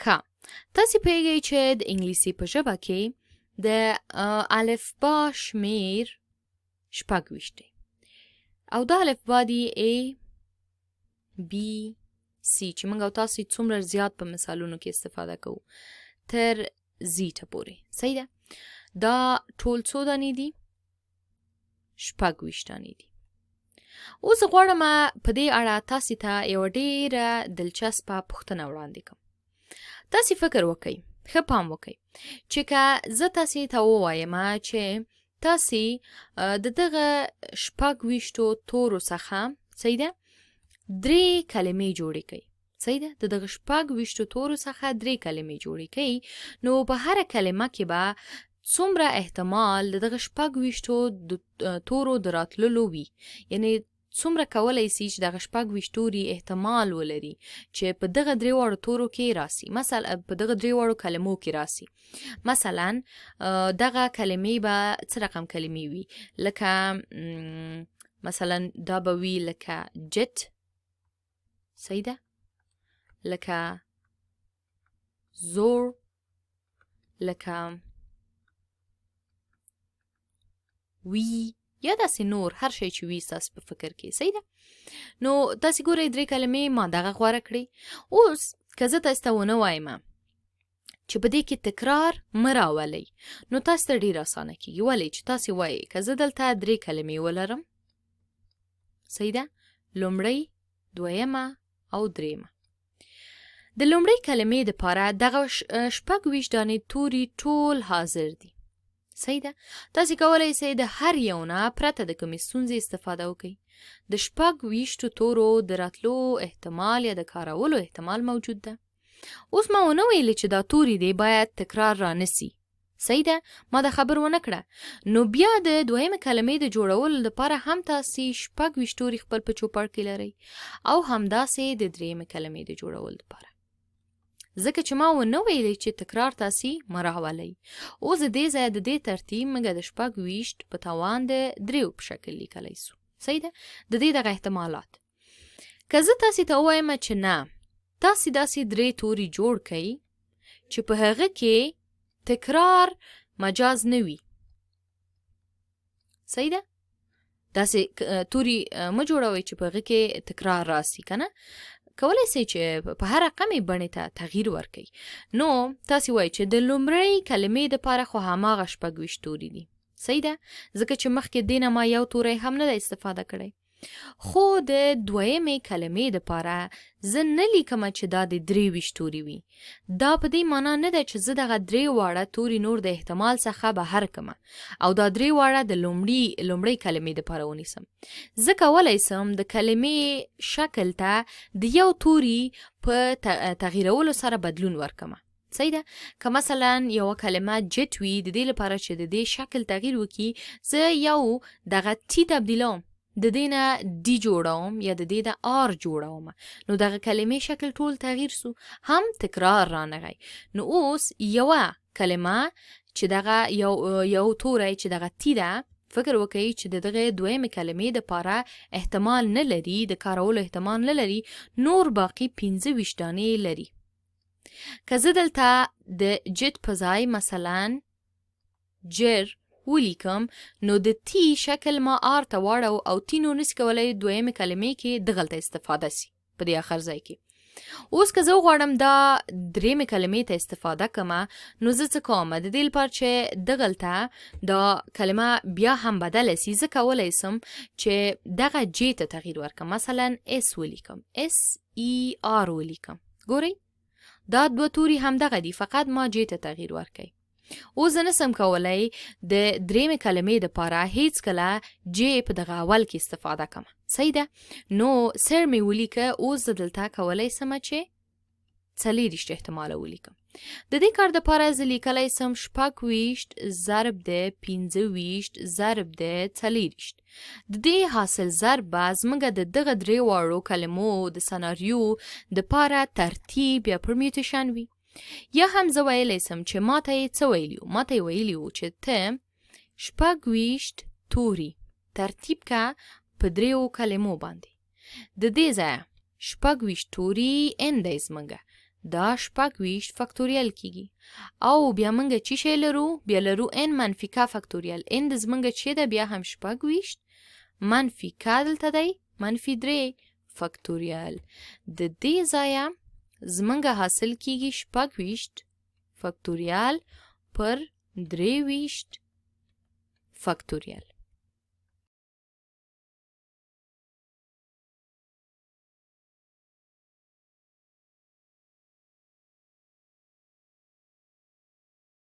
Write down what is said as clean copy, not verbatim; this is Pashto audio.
ښه، تاسې پوهېږئ چې د انګلیسي په ژبه کې د الفبا شمېر 26 دی او دا الفبا دي A B C چې موږ او تاسو څومره زیات په مثالونو کې استفاده کوو تر Z ته پورې. صحیح ده؟ دا ټول څو دانې دي؟ 26 دانې دي. اوس غواړم په دې اړه تاسو ته یوه ډیره دلچسپه پوښتنه وړاندې کړم. تاسو فکر وکئ، ښه پام وکئ چې که زه تاسو ته ووایم چې تاسو د دغه 26 تورو څخه، صحیح ده، درې کلمې جوړې کړئ، صحیح ده، د دغه 26 تورو څخه درې کلمې جوړې کړئ، نو په هره کلمه کې به څومره احتمال د دغه 26 تورو د راتللو وي، یعنی څومره کولی سي چې دغه 26 توري احتمال ولري چې په دغه درې واړو تورو کې راسي، مثلا په دغه درې واړو کلمو کې راسي. مثلا دغه کلمې به څه رقم کلمې وي؟ لکه مثلا دا به وي لکه جت، صحیح ده، لکه زور، لکه وی، یا داسې نور هر شی چې وي ستاسو په فکر کې. صحیح ده؟ نو تاسې ګورئ درې کلمې ما دغه غوره کړې. اوس که زه تاسو ته ونه وایم چې په دې کې تکرار مه راولئ، نو تاسو ته ډېر اسانه کېږي. ولې چې تاسې وایئ که زه دلته درې کلمې ولرم، صحیح ده، لومړۍ، دویمه او درېیمه، د لومړۍ کلمې دپاره دغه 26 دانې توري ټول حاضر دي. صحیح ده؟ تاسې کولی سئ د هر یو نه پرته د کومې ستونزې استفاده وکئ. د 26 تورو د راتلو احتمال یا د کارولو احتمال موجود ده. اوس ما ونه ویلې چې دا توري دی باید تکرار رانسي. صحیح ده؟ ما دا خبر ونه کړه. نو بیا د دویمې کلمې د جوړولو لپاره هم تاسې 26 توري خپل په چوپړ کې لرئ او همداسې د درېیمې کلمې د جوړولو لپاره، ځکه چې ما ونه ویلې چې تکرار تاسې مه راولئ. اوس د دې ځایه د دې ترتیب موږ د 26 په توان د دریو په شکل لیکلی سو. صحیح ده؟ د دې دغه احتمالات. که زه تاسې ته ووایم چې نه، تاسې داسې درې توري جوړ کړئ چې په هغه کې تکرار مجاز نه وي. صحیح ده؟ داسې توري مه جوړوئ چې په هغه کې تکرار راسي، که نه کولی سئ چې په هر رقم یې بڼې ته تغییر ورکړئ. نو تاسې وایئ چې د لومړۍ کلمې دپاره خو هماغه 26 توري دي. صحیح ده؟ ځکه چې مخکې دې نه ما یو توری هم نه دی استفاده کړی. خو د دویمې کلمې دپاره زه نه لیکم چې دا د 23 توري وي. دا په دې معنا نه ده چې زه دغه درې واړه توري نور د احتمال څخه بهر کړم او دا درې واړه د لومړۍ کلمې دپاره ونیسم. زه کولی سم د کلمې شکل ته د یو توري په تغییرولو سره بدلون ورکړم. صحیح ده؟ که مثلا یوه کلمه جت وي، د دې لپاره چې د دې شکل تغییر وکړي، زه یو دغه تی تبدیلوم، د دې نه ډي جوړوم یا د دې نه آر جوړوم، نو دغه کلمې شکل ټول تغییر سو، هم تکرار رانغی. نو اوس یوه کلمه چې دغه یو توری چې دغه تی ده، فکر وکئ چې د دغې دویمې کلمې دپاره احتمال نه لري، د کارولو احتمال نه لري، نور باقي 25 دانې لري. که زه دلته د جت په ځای مثلا جر ولیکم، نو د تی شکل ما آر ته واړو او تی نور نسی کولی دویمې کلمې کې دغلته استفاده سي په دې آخر ځای کې. اوس که زه وغواړم دا درېیمې کلمې ته استفاده کړم، نو زه څه کوم؟ د دې لپاره چې دغلته دا کلمه بیا هم بدله سي، زه کولی سم چې دغه جې ته تغییر ورکړم. مثلا اس ولیکم، اس ای آر ولیکم. ګورئ دا دوه توري همدغه دي، فقط ما جې ته تغییر ورکړی. اوس زه نسم کولی د درېیمې کلمې دپاره هیڅکله جې په دغه اول کې استفاده کړم. صحیح ده؟ نو سر مې ولیکه. اوس زه دلته کولی سم چې 24 احتماله ولیکم. د دې کار دپاره زه لیکلی سم 26 ضرب د 25 ضرب د 24. د دې حاصل ضرب به زموږ د دغه درې واړو کلمو د سناریو دپاره ترتیب یا پرمیوتیشن وي. یا هم زه ویلی سم چې ما ته یې څه ویلي وو؟ ما ته یې ویلي وو چې ته 26 توري ترتیب که په دریو کلمو باندې. د دې ځایه 26 توري ان دی زموږ، دا 26 فکتوریل کیږي. او بیا موږ چی شی لرو؟ بیا لرو n منفي k فکتوریل. n د زمونږ چې ده بیا هم 26 منفي k دلته دی منفي 3 فکتوریل. د دې ځایه زمونږ حاصل کیږي 26 فکتوریل پر 23 فکتوریل.